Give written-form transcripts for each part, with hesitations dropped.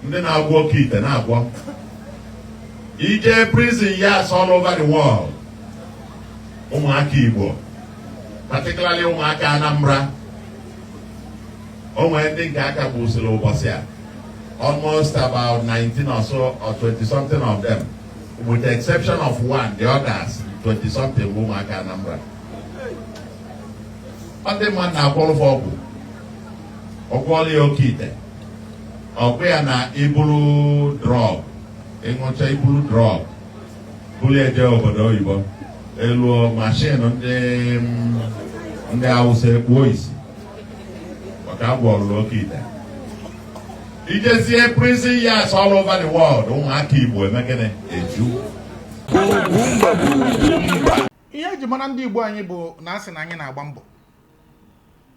Ndị na-agwọ oke ite na-agwọ. Ije prison yards all over the world, ụmụaka Igbo, particularly ụmụaka Anambra, o nwere ndị nke aka gbusiri ụbọchị a, almost about 19 or so or 20 something of them, with the exception of one, the others 20 something bụ ụmụaka Anambra. Ọ ndị mmadụ na-agwọrọ ọgwụ, ọgwọọla ya oke ite, ọgwụ ya na iburu drug, ịṅụcha iburu drug buru eje obodo oyibo, eluo machine ndị Awụsa ekpuo isi maka agwọrụrụ oke ite. Ijezie prison yards all over the world, ụmụaka Igbo eme gịnị? Eju. Ihe eji mara ndị Igbo anyị bụ na asị na anyị na-agba mbọ,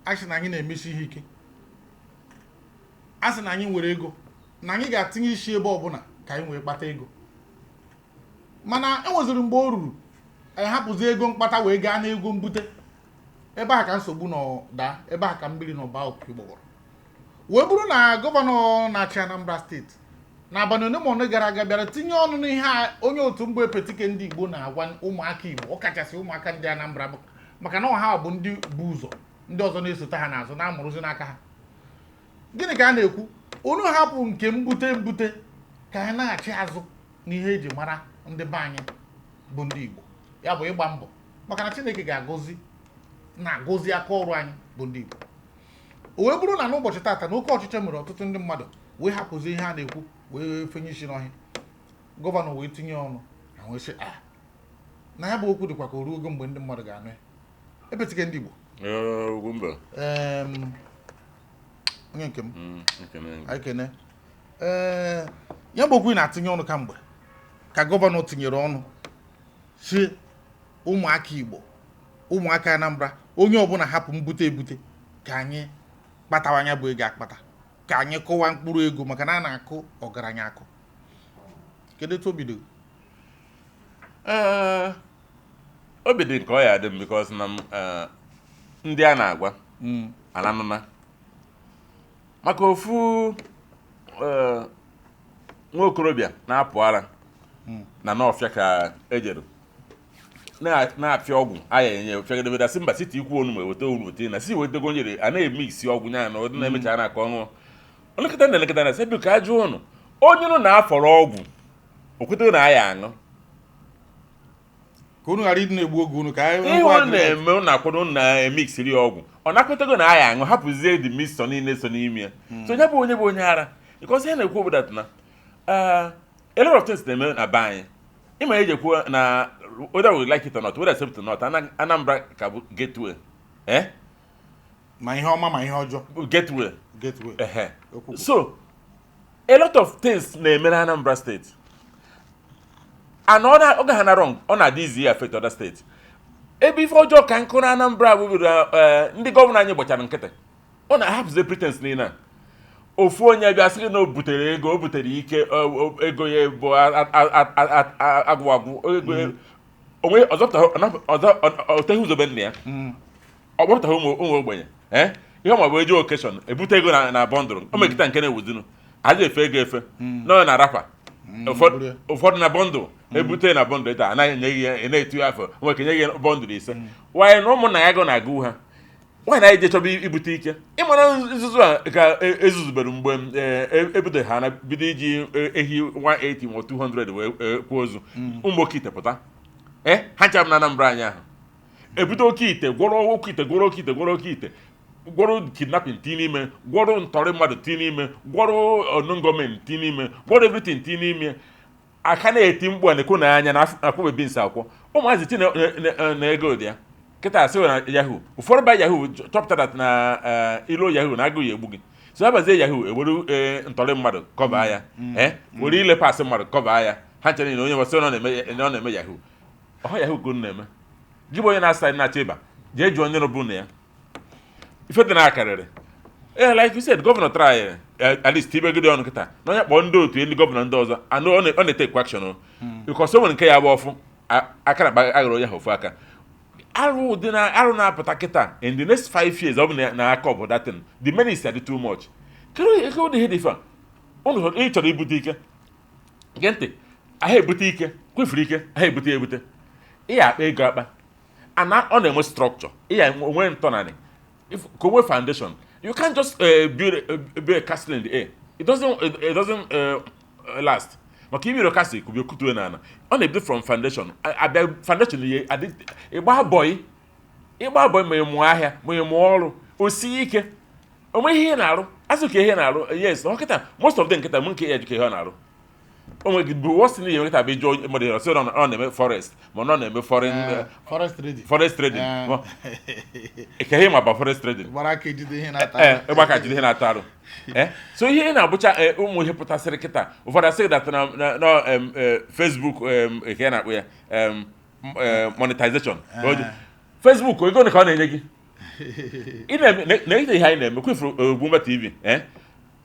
asị na anyị na-emesi ihe ike, asị na anyị nwere ego, na anyị ga-atinye isi ebe ọbụla ka anyị wee kpata ego. Mana enweziri mgbe o ruru, anyị hapụzi ego mkpata wee gaa n'ego mbute. Ebe a ka nsogbu nọ daa, ebe a ka mmiri nọ baa opi ụgbọgbọrọ, wee bụrụ na gọvanọ na-achị Anambra Steeti n'abalị ole ma ole gara aga bịara tinye ọnụ n'ihe a onye otu mbụ epetike ndị Igbo na-agwa ụmụaka Igbo, ọkachasị ụmụaka ndị Anambra, maka na ọha bụ ndị bụ ụzọ, ndị ọzọ na-esote ha n'azụ na-amụrụzi n'aka ha. Gịnị ka a na-ekwu? Unu hapụ nke mbute mbute ka anyị na-achị azụ n'ihe eji mara ndị be anyị bụ ndị Igbo, ya bụ ịgba mbọ, maka na Chineke ga-agọzi na-agọzi aka ọrụ anyị bụ ndị Igbo. O wee bụrụ na n'ụbọchị taata na oke ọchịchọ mere ọtụtụ ndị mmadụ wee hapụzi ihe a na-ekwu wee fenye isi n'ọhịa. Gọvanọ wee tinye ọnụ na wee sị a na ya bụ okwu dịkwa ka o ruo ogo mgbe ndị mmadụ ga-anụ ya. Epetike ndị Igbo. Ugwumba. Onye nke m. Ekene gị. Anyị kene. Ee, ya bụ okwu ị na-atinye ọnụ kamgbe ka gọvanọ tinyere ọnụ si ụmụaka Igbo, ụmụaka Anambra, onye ọbụla hapụ mbute ebute ka anyị kpatawanya bụ ego akpata, ka anyị kụwa mkpụrụ ego, maka na a na-akụ ọgaranya akụ. Kedu etu o bido? Ee, obi dị nke ọ ya dị m because na m ndị a na-agwa ananụna maka ofu nwa okorobịa na-apụ ara na n'ọfịa ka ejere na-apịa ọgwụ aya enye fiagedebeda, sị mba, site ikwu onu ma eweta onu weta na si wetego nyere a na-eme isi ọgwụ ya na ọ dị na-emecha na aka ọṅụọ olekọta na elekọta na sị biko ajụ ụnụ onye nụ na-afọrọ ọgwụ o kwetego na aya aṅụ. Ka unu ghara ịdị na-egbu oge unu ka anyị ihe nwekwa ọ agreement. Na-eme ọ na-akwado unu na-emixiri ya ọgwụ, ọ na-akwetago na aya aṅụ, hapụzie the mixture niile so n'ime ya. So onye bụ onye bụ onye ara, because ihe na-ekwu obodo na a lot of things na-eme na be anyị. Ịma eji ekwu na whether we like it or not, whether accept it or not, Anambra ka bụ gateway, eh. Ma ihe ọma ma ihe ọjọọ. Bụ gateway. Gateway. Ehe. Okwukwu. So a lot of things na-eme na Anambra State and ọ na oge ha na wrong, ọ na-adị easy affect other states. Ebe ife ọjọọ ka nkụ na Anambra bụ ndị gọvanọ anyị gbachara nkịtị, ọ na-ahapụzi pretense niile a. Ofu onye bịa sị gị na o butere ego, o butere ike, ego ya bụ agwụ agwụ ego ya. Onwe ọzọ ọteghị ụzọ be nna ya, ọ kpọpụtaghị ụmụ ogbenye. Ee, ihe ma bụ eji occasion ebute ego na bundle o mekịta nke na-ewuzinu aja efe ego efe nọ na wrapper. Ụfọdụ buru ya. Ụfọdụ na bundle ebute na bundle taa anaghị enye gị ya, ị na-etu ya afọ nwere ka enye gị bundle 5 nwaanyị na ụmụnna ya gụ na-agụ ha nwaanyị na eje chọba ibute ike. Ịmara nzuzu a ka ezuzubere mgbe ebido ha na bido iji ehi 180 ma 200 wee kwuo ozu ụmụ oke ite pụta. Ee, ha ncha bụ na Anambra anyị ahụ ebido oke ite, gwọrọ oke ite, gwọrọ oke ite, gwọrọ oke ite, gwọrọ kidnapping tii n'ime, gwọrọ ntọrị mmadụ tii n'ime, gwọrọ ọnụ gọọmenti tii n'ime, gwọrọ everything tii n'ime. Aka na-eti mkpu a na-ekwu na anya na akwụbe beans akwọ ụmụazị ti na ego dị ya kịta asị na yahoo. Ụfọdụ ba yahoo chọpụtara na ilo yahoo na agụụ ya egbu gị, so abazie yahoo ewere ntọrị mmadụ cover ya, were ile pasị mmadụ cover ya. Ha nchere na onye nwesị na ọ na-eme yahoo ọha yahoo ka unu na-eme. Gị bụ onye na-asa na-achọ ịba, jee jụọ ndị nọbụ na ya ife dị na akarịrị. Ee, like you said, gọvanọ try at least ibegide ọnụ kịta na onye kpọọ ndị otu ndị gọvanọ ndị ọzọ anụ ọ na-etekwa action o, because o nwere nke ya bụ ọfụ aka na aghọrọ onye ahụ ofu aka arụ ụdị na arụ na-apụta kịta. In the next 5 years, ọ bụ na aka ọ bụ datin the menace dị too much. Kedu eke ụdị ihe dị ife a? Unu ị chọrọ ibute ike, gee ntị, ahịa ebute ike kwefuru ike, ahịa ebute ya ebute. Ị ya akpa ego akpa ana, ọ na-enwe structure, ị ya onwe ntọnanị ka onwe foundation. You can't just build a castle in the air. It doesn't last, maka ibiro castle kubi okutue n'ala. Ọ na-ebido from foundation. Abịa foundation ihe adị, ịgba bọyị, ịgba bọyị, ma ị mụọ ahịa, ma ị mụọ ọrụ, o sie ike, onwe ihe ị na-arụ, azụ ka ihe na-arụ. Yes, ọ kịta most of them nkịta mụ nke ya ka ihe ọ na-arụ o nwere bụ worst thing ihe nkịta bụ ịjụ mmadụ ihe, ọ sị na ọ na-eme forest, ma ọ na-eme foreign Forest trading. Forest trading. Ka ihe ma ba forest trading. Gbara aka ejide ihe na-ata. Ee, ịgba ka jide ihe na-ata arụ. Ee, so ihe ị na-abụcha, ụmụ ihe pụtasịrị kịta, ụfọdụ asị that na Facebook, nke a na-akpọ ya monetization. Facebook, ego ole ka ọ na-enye gị? Ị na-eme na ihe anyị na-eme kwefuru Ugwumba TV,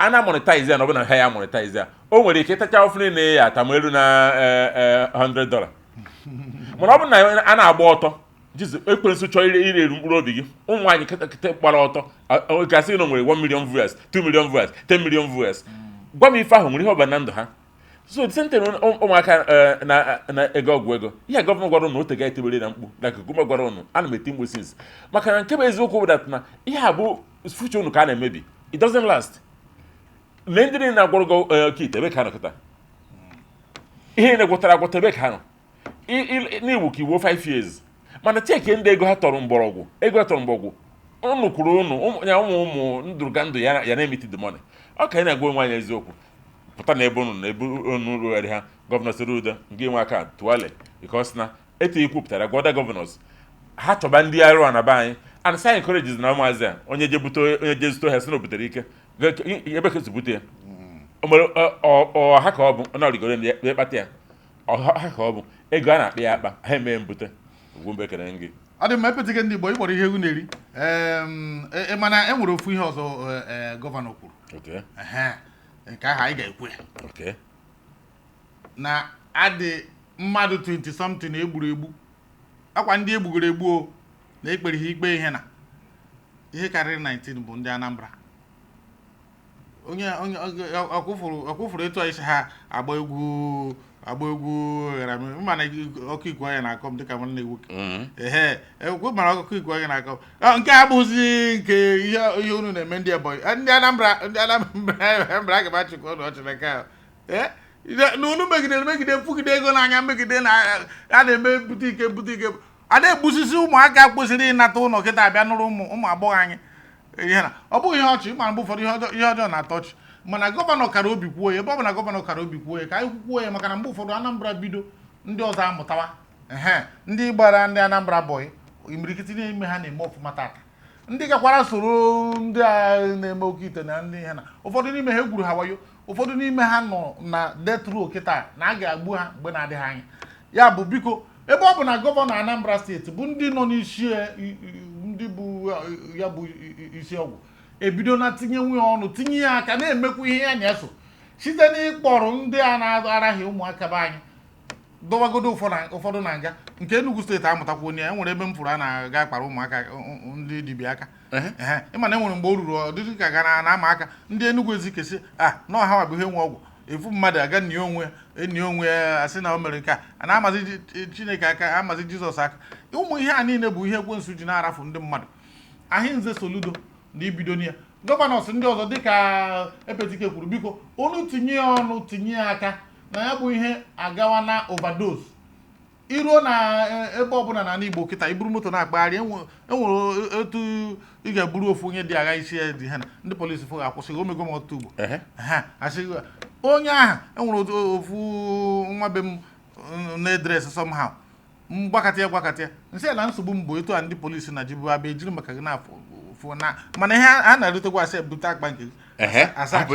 a na monetize ya, na ọ bụ na ha ya monetize ya, o nwere ike ịtacha ofu niile ya atam elu na $100, mana ọ bụrụ na a na-agba ọtọ jizu ekwensu chọọ ire ire eru mkpụrụ obi gị. Ụmụ nwaanyị kịta kịta gbara ọtọ gasị na o nwere 1 million viewers, 2 million viewers, 10 million viewers. Gwa m ife ahụ nwere ihe ọbụla na ndụ ha. So the same thing, ụmụaka na ego ọgwụ ego, ihe governor gwara ụnụ otega etebere na mkpu, like Guma gwara ụnụ, ana m eti mkpu since, maka na nke bụ eziokwu bụ that na ihe a bụ future ụnụ ka a na-emebi. It doesn't last. Lee ndị niile na-agwọrọ gị kit, ebe ka ha nọ kịta? Ihe niile gwọtara agwọta, ebe ka ha nọ? N'iwu ka iwu 5 years, mana cheke ndị ego ha tọrọ mgbọrọgwụ, ego ha tọrọ mgbọrọgwụ, ụnụ kwuru ụnụ ya ụmụ ụmụ ndụga ndụ ya ya na-emiti the money. Ọ ka anyị na-agwa onwe anyị eziokwu, pụta na ebe ụnụ na ebe ụnụ rugharị ha. Governor Soludo nke nwe aka tụwale, because na etu ikwupụtara gwa governors ha chọba ndị arụ a na be anyị, and science encourages na ụmụazị a, onye je bute, onye je zụta ha, sị na o butere ike. Ebe ka esi bute ya? O mere ọ ha ka ọ bụ ọ na-arịgoro ya kpata ya, ọ ha ka ọ bụ ego a na-akpa ya akpa, ha emee mbute. Ugwumba, ekene gị. Ọ dị mma. Epetike ndị Igbo, ịkpọrọ ihe egwu na-eri. Mana e nwere ofu ihe ọzọ governor kwuru. Ehe, nke ahụ anyị ga-ekwe na adị mmadụ 20 something egburu egbu, akwa ndị egbugoro egbu o na ekpere ha ikpe, ihe na ihe karịrị 19 bụ ndị Anambra. Onye ọkwụfụrụ etu anyị si ha agba egwu, agba egwu ghara m, mana ọkụ ikwu anya na-akọ m dịka nwanne nwoke. Ehe, ekwe mara ọkụ ikwu anya na-akọ m. Nke a abụghịzi nke ihe ihe unu na-eme ndị Ebonyi. Ndị Anambra, ndị Anambra, aga m achịkwa unu ọchị na nke ahụ. Ee, na unu megidere megide fugide ego n'anya, megide na a na-eme bute ike, bute ike, a na-egbusisi ụmụaka kwesịrị ịnata ụlọ kịta, abịa nụrụ ụmụ agbọghọ anyị ihe na ọ bụghị ihe ọchị. Ma mgbe ụfọdụ ihe ọjọọ na-atọ ọchị, mana governor kara obi kwuo ya. Ebe ọ bụ na governor kara obi kwuo ya, ka anyị kwuo ya, maka na mgbe ụfọdụ Anambra bido, ndị ọzọ amụtawa. Ehe, ndị gbara ndị Anambra bọyị, imirikiti n'ime ha na-eme ọfụma tata. Ndị gakwara soro ndị a na-eme oke ite na ndị ihe na ụfọdụ n'ime ha egwuru ha wayo, ụfọdụ n'ime ha nọ na death row kịta na a ga-agbu ha mgbe na-adịghị anya. Ya bụ, biko, ebe ọ bụ na governor Anambra Steeti bụ ndị nọ n'isi ndị bụ ya bụ isi ọgwụ, ebido na tinye nwunye ọnụ, tinye ya aka, na-emekwa ihe ya na-eso site n'ịkpọrọ ndị a na-araghị ụmụaka be anyị, dọwagodo ụfọdụ na nga nke Enugu Steeti. Amụtakwa onye ya enwere ebe m fụrụ a na-aga akpara ụmụaka ndị dibịa aka. Ehe, ịma na enwere mgbe o ruru, ọ dịghị ka ga na ama aka ndị Enugu Ezike a na ọha bụ ihe nwe ọgwụ efu mmadụ aga nie onwe ya, enyi onwe ya, asị na o mere nke a, a na-amazi Chineke aka, amazi Jizọs aka. Ụmụ ihe a niile bụ ihe ekwensu ji na-arafu ndị mmadụ. Ahịnze Soludo na ibido ya, governors ndị ọzọ, dịka Epetike kwuru, biko unu tinye ya ọnụ, tinye ya aka na ya bụ ihe agawa na overdose. Iruo na ebe ọbụla n'ala Igbo kịta, iburu moto na-akpagharị, enwere etu ị ga-eburu ofu onye dị agha isi ya dị ha na ndị polisi fụ ga-akwụsị gị. Omego m ọtụtụ ugbo. Ha asị onye ahụ enwere ofu nwa be m na-edress somehow, mgbakọta ya gwakọta ya, nsị ya na nsogbu m bụ etu a ndị polisi na jibu abịa ejiri maka gị na-afụ fụ na, mana ihe a na-erutekwa, asị bute akpa nke gị.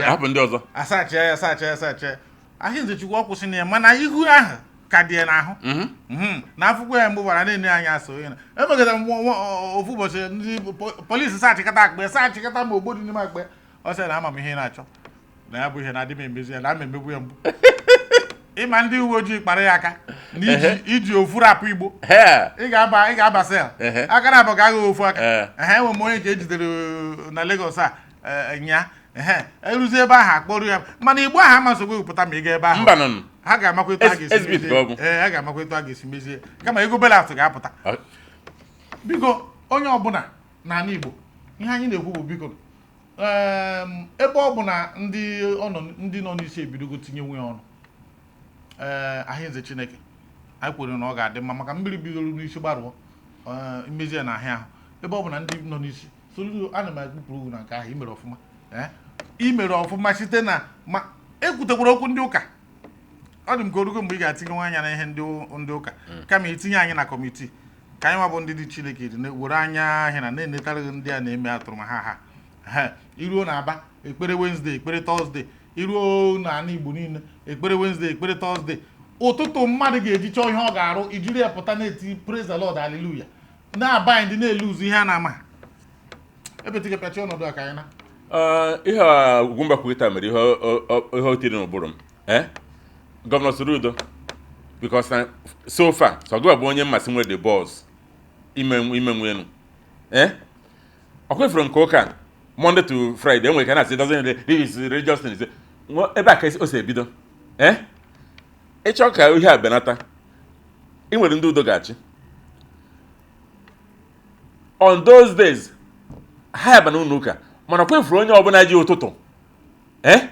Hapụ ndị ọzọ. Asachịa ya, asachịa ya, asachịa ya. Ahịnze Chukwu, ọ kwụsị na ya, mana ihu ahụ ka dị ya n'ahụ. Na afụkwa ya mgbe ụfọdụ na-enye anyị asụ onye na emegara m ofu ụbọchị, ndị polisi sachịkata akpa ya, sachịkata ma ogbo dị n'ime akpa ya. Ọ sị na ama m ihe ị na-achọ, na ya bụ ihe na-adị m emezi ya, na ama emegbu ya mbụ. Ịma ndị uwe ojii kpara ya aka na iji ofu rapụ igbo, ị ga-aba cell. Aka na abụ ka agha ofu aka. Ehe, enwe m onye nke ejidere na Lagos a nya Ehe, eruzie ebe ahụ akpọrọ ya, mana igbo ahụ ama nsogbu pụta ma ị gaa ebe ahụ. Mba nọ. Ha ga-amakwa etu a ga-esi Exhibit mezie. ka ọ bụ. Ee, ha ga-amakwa etu a ga-esi mezie, kama ego bailout ga-apụta. Biko, onye ọbụla n'ala Igbo, ihe anyị na-ekwu bụ biko, ebe ọ bụ na ndị nọ n'isi ebidogo tinye nwe ọnụ, ee, ahịa Chineke anyị kwere na ọ ga-adị mma, maka mmiri bidoro n'isi gbarụọ, ee, mmezi ya na ahịa ahụ. Ebe ọ bụ na ndị nọ n'isi Soludo, ana m ekpupụrụ ugwu na nke ahụ imere ọfụma, ee, imere ọfụma site na ma ekwutekwara okwu ndị ụka. Ọ dị m ka orugo mgbe ị ga-atinye nwa anya na ihe ndị ụka, kama itinye anyị na committee ka anyị nwa bụ ndị dị Chineke dị were anya ahịa na na-enetara gị ndị a na-eme atụrụ ma ha ha iruo na Aba, ekpere Wednesday, ekpere Thursday, iruo n'ala Igbo niile, ekpere Wednesday, ekpere Thursday ụtụtụ. Mmadụ ga-eji chọọ ihe ọ ga-arụ, ijiri ya pụta na-eti "Praise the Lord, hallelujah", na-aba ndị na-eluzu ihe a na-ama ebetiga pịachi ọnọdụ a ka anyị na Ihe a Ugwumba kwurịta mere ihe o tiri n'ụbụrụ m, eh, Governor Soludo, because na so far so gị bụ onye mmasị nwere the balls ime nwenu, eh, ọ kwefuru nke ụka Monday to Friday enwere ka na-asị doesn't this is religious thing. Ebe a ka o si ebido, eh, ịchọ ka ihe a benata, ị nwere ndị udo ga-achị on those days ha yaba n'ụlọ ụka, mana kwefuru onye ọbụla ji ụtụtụ, eh,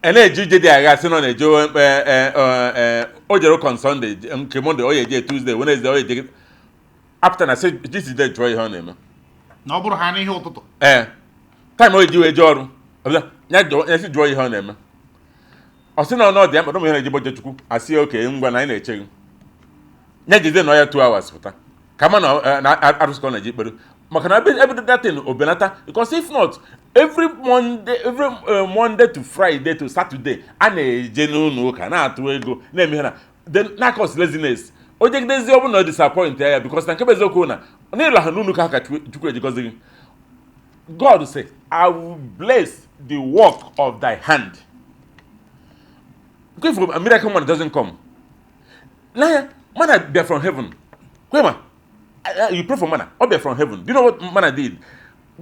e na-eje ije dị agha, sị na ọ na-eje, o jere ụka on Sunday, nke Monday o ya eje Tuesday, Wednesday o ya eje, apụta na sị jiside jụọ ihe ọ na-eme. Na ọ bụrụ ha n'ihe ụtụtụ. Ee, time o ji wee jee ọrụ ọbịa, ya sị jụọ ihe ọ na-eme, ọ sị na ọ dị ya mkpa na ụmụ ihe na-eji gboje Chukwu, asị ya oke ngwa na anyị na-eche gị, ya jide nọ ya 2 hours pụta kama na arụsị ka ọ na-eji ikpere, maka na ebe that thing obenata, because if not, every Monday, every Monday to Friday to Saturday, a na-eje n'ụlọ ụka na-atụ ego na-eme ihe na then na-cause laziness. O jegidezi, ọ bụrụ na ọ disappoint ya, because na nke bụ eziokwu na n'ịlọ ha n'ụlọ ụka ha ka Chukwu ejigozi gị. God say, "I will bless the work of thy hand." If a miracle man doesn't come na manna bịa from heaven, kwema you pray for manna, ọ bịa from heaven. Do you know what manna did?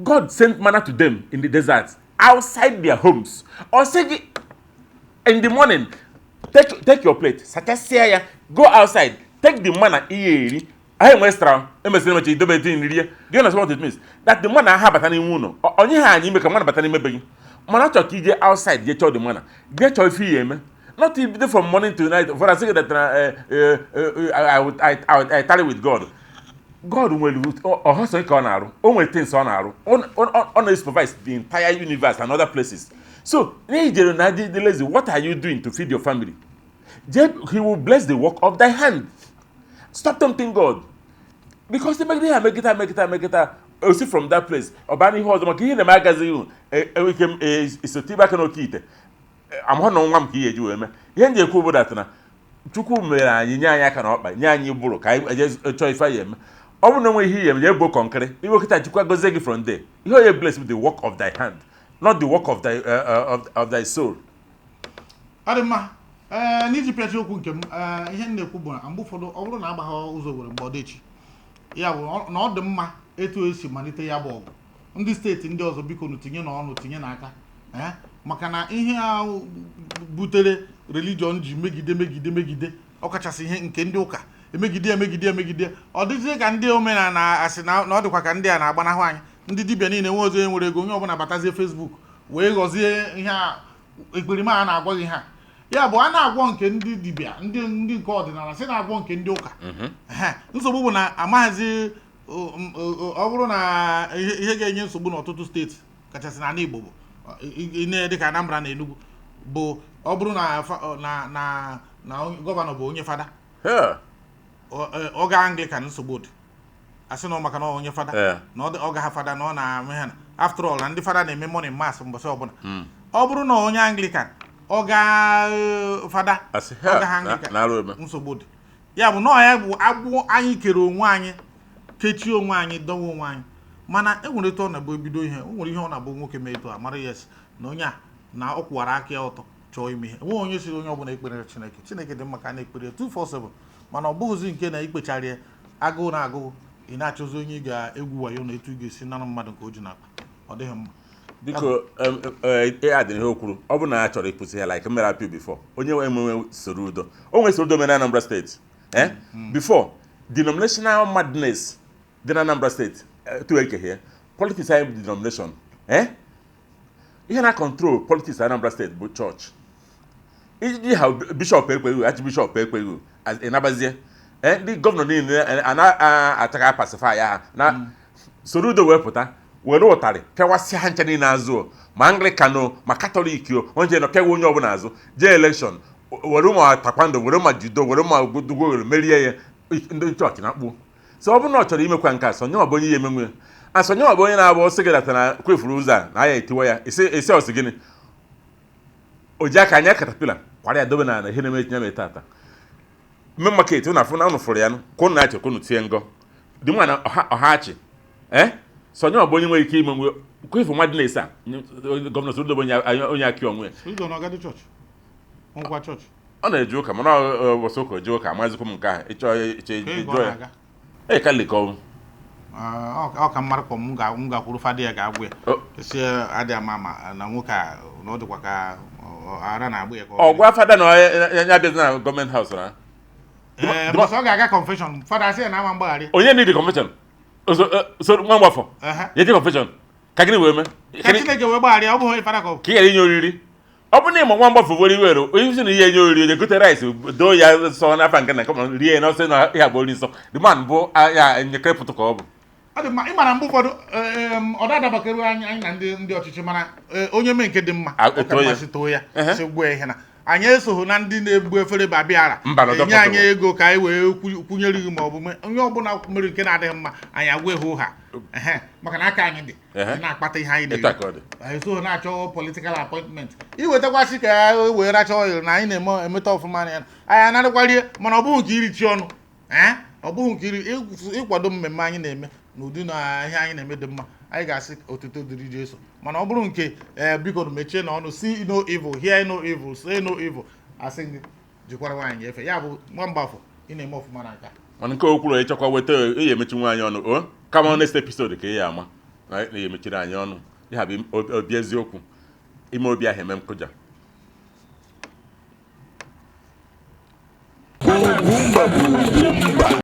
God sent manna to them in the desert outside their homes. Ọ sị gị in the morning, take your plate, sachasịa ya, go outside, take the manna ihe eri ahụ enwe extra emesịrị emecha idobe dị nri ya. Do you understand what it means, that the manna ha bata n'ime ụlọ? Onye ha anyị ime ka manna bata n'ime be gị, mana ọ chọrọ ka ije outside jee chọọ the manna, jee chọọ ife ihe eme, not ibido from morning to night for asị that I tarry with God. God nwere ọhọsọ ka ọ na-arụ, o nwere things ọ na-arụ, ọ na-supervise the entire universe and other places. So n'ijere na dị lazy, what are you doing to feed your family? He will bless the work of thy hand. Stop tempting God, because emegide ya, megide megide megide, osi from that place ọ baa n'ihe ọzọ, maka ihe na-eme agazighị enweke m esote ibe aka n'oke ite amahụ na nwa m ka ihe eji wee mee ihe m ji ekwu bụ that na Chukwu mere anyị, nye anyị aka na ọkpa, nye anyị bụrụ ka anyị eje chọọ ife anyị eme. Ọ bụrụ na onwe ihe ihe eme, jee gbuo concrete iwe kịta, Chukwu agọzie gị from there. Ihe onye bless bụ the work of thy hand, not the work of thy soul. Ọ dị mma. Ee, n'iji pịachi okwu nke m, ee, ihe m na-ekwu bụ na mgbe ụfọdụ, ọ bụrụ na agbagha ụzọ were mgbe ọ dị echi ya bụ na ọ dị mma etu esi malite ya bụ ọgụ, ndị steeti ndị ọzọ, biko nụ, tinye n'ọnụ, tinye n'aka, ee, maka na ihe a butere religion ji megide megide megide, ọkachasị ihe nke ndị ụka emegide emegide emegide, ọ dịzie ka ndị omenala asị na ọ dịkwa ka ndị a na-agbanahụ anyị. Ndị dibịa niile nwe ọzọ onye nwere ego, onye ọbụla batazie Facebook wee ghọzie ihe a ekperima a na-agwa gị ha ya bụ a na-agwọ nke ndị dibịa, ndị nke ọdịnala sị na-agwọ nke ndị ụka. Ehe, nsogbu bụ na amaghịzi ọ bụrụ na ihe ga-enye nsogbu n'ọtụtụ steeti, kachasị n'ala Igbo, bụ dịka Anambra na Enugu, bụ ọ bụrụ na na governor bụ onye fada, ọ gaa Anglican, nsogbu dị, asị na ọ maka na ọ onye fada, na ọ gaghị fada na ọ na-eme ha na after all na ndị fada na-eme morning mass mbọsị ọbụla. Ọ bụrụ na onye Anglican ọ gaa fada, asị ọ gaghị ha Anglican, na-arụ eme. Nsogbu dị. Ya bụ na ọ ya bụ agbụ anyị kere onwe anyị, kechie onwe anyị, dọwa onwe anyị. Mana e nwere etu ọ na-abụ ebido ihe, o nwere ihe ọ na-abụ nwoke mee etu a mara, yes, na onye a na ọ kwụwara aka ya ọtọ chọọ ime ihe. Enweghị onye siri onye ọbụla ekpere Chineke. Chineke dị mma ka a na-ekpere ya 247, mana ọ bụghịzi nke na ikpechara ya agụụ na agụụ, ị na-achọzi onye ị ga-egwu wayo na etu ị ga-esi nara mmadụ nke o ji n'akpa. Ọ dịghị mma. Biko, adị ihe o kwuru, ọ bụ na a chọrọ ịkwụsị ya, like mere appeal before onye nwe emume Soludo, o nwere Soludo mere na Anambra Steeti, before denominational madness dị na Anambra Steeti tu ekeghị ya. Politics anyị bụ denomination, ihe na control politics Anambra Steeti bụ chọọchị. Iji ha bishọp ekweghị, archbishop ekweghị, ịnabazie ndị gọvanọ niile ana-ataghị pacify ya ha na Soludo wee pụta were ụtarị pịawasịa ha ncha niile azụ o, ma Anglican o, ma Katọlik o, onye nọ pịawa onye ọbụla azụ, jee election were ma taekwondo, were ma judo, were ma dugowere merie ya. Ndị chọọchị na-akpụ. So ọ bụrụ na ọ chọrọ imekwa nke a, Sonye ọ bụ onye ya emenwe ya. Asonye ọ bụ onye na-abụ ọsị gị data na kwefuru ụzọ a na ya etiwa ya esi ọsị gịnị, o ji aka anya caterpillar kwara ya dobe na ihe na-eme etinye tata mme market. Ụnụ afụ na ụnụ fụrụ ya nụ ka ụnụ na-achọ ka ụnụ tie ngọ dị nwa na ọha ọha achị. Sonye ọ bụ onye nwere ike ime nwe kwefu mmadụ na-ese a gọvanọ Soludo bụ onye aka onwe ya. Soludo na ọgadị chọọchị ngwa chọọchị. Ọ na-eje ụka, mana ụbọchị ụka oje ụka, amazikwa m nke ahụ ịchọ ịchọ Ka ego ịjụọ ọ ya. na-aga. Ee, Katọlik ọ bụ. Ah, ọ ka mara ka m gakwuru fada ya ga-agwụ ya. Si adị ama ama na nwoke a na ọ dịkwa ka ara na-agbụ ya ka Ọ gwa fada na ya abịazi na government house na Ee, mbọsị ọ ga-aga confession, fada asị ya na ama mgbaghara. Onye need confession? So nwa mgbafọ ya je confession ka gịnị wee mee? Ka Chineke wee gbaghara ya, ọ bụghị fada ka ọ bụ. Ka ị ghara inye oriri. Ọ bụrụ na ịma nwa mgbafọ were iwere onye isi na ihe enye oriri, onye gote rice doo ya nsọ n'afa nke na nke ma rie ya n'ọsọ na ihe abụ ori nsọ, the man bụ ya nyekere pụtụ ka ọ bụ. Ọ dị mma. Ị mara mgbe ụfọdụ ọ da-adabakarị anyị na ndị ọchịchị, mana onye mee nke dị mma, A- ọ ka too ya. mmasị too ya, si gbuo ihe na anyị esogho na ndị na-egbu efere babiara Mba, na ọ enye dọkọtụrụ. anyị ego ka anyị wee kwunyere gị, ma ọ bụ onye ọbụla mere nke na-adịghị mma, anyị agwa ehu ha. Maka na aka anyị dị anyị na-akpata ihe anyị Etu a na-eri. ka ọ dị. Anyị so na-achọ political appointment iwetakwasị ka e wee racha oil na anyị na-eme emeta ọfụma na ya, anyị anarịkwarie, mana ọ bụghị nke irichi ọnụ, ọ bụghị nke iri ịkwado mmemme anyị na-eme n'ụdị na ihe anyị na-eme dị mma, anyị ga-asị otuto dịrị Jesu. Mana ọ bụrụ nke ee, biko mechie na ọnụ, see no evil, hear no evil, say no evil, asị gị jikwara nwaanyị efe ya bụ nwa mgbafọ, ị na-eme ọfụma na nke a. Mana nke o kwuru ịchọkwa weta eyi emechi nwaanyị ọnụ o kama next episode ka ị ya ama na ya emechiri anyị ọnụ. Ya bụ obi eziokwu, ime obi ahụ eme m kụja.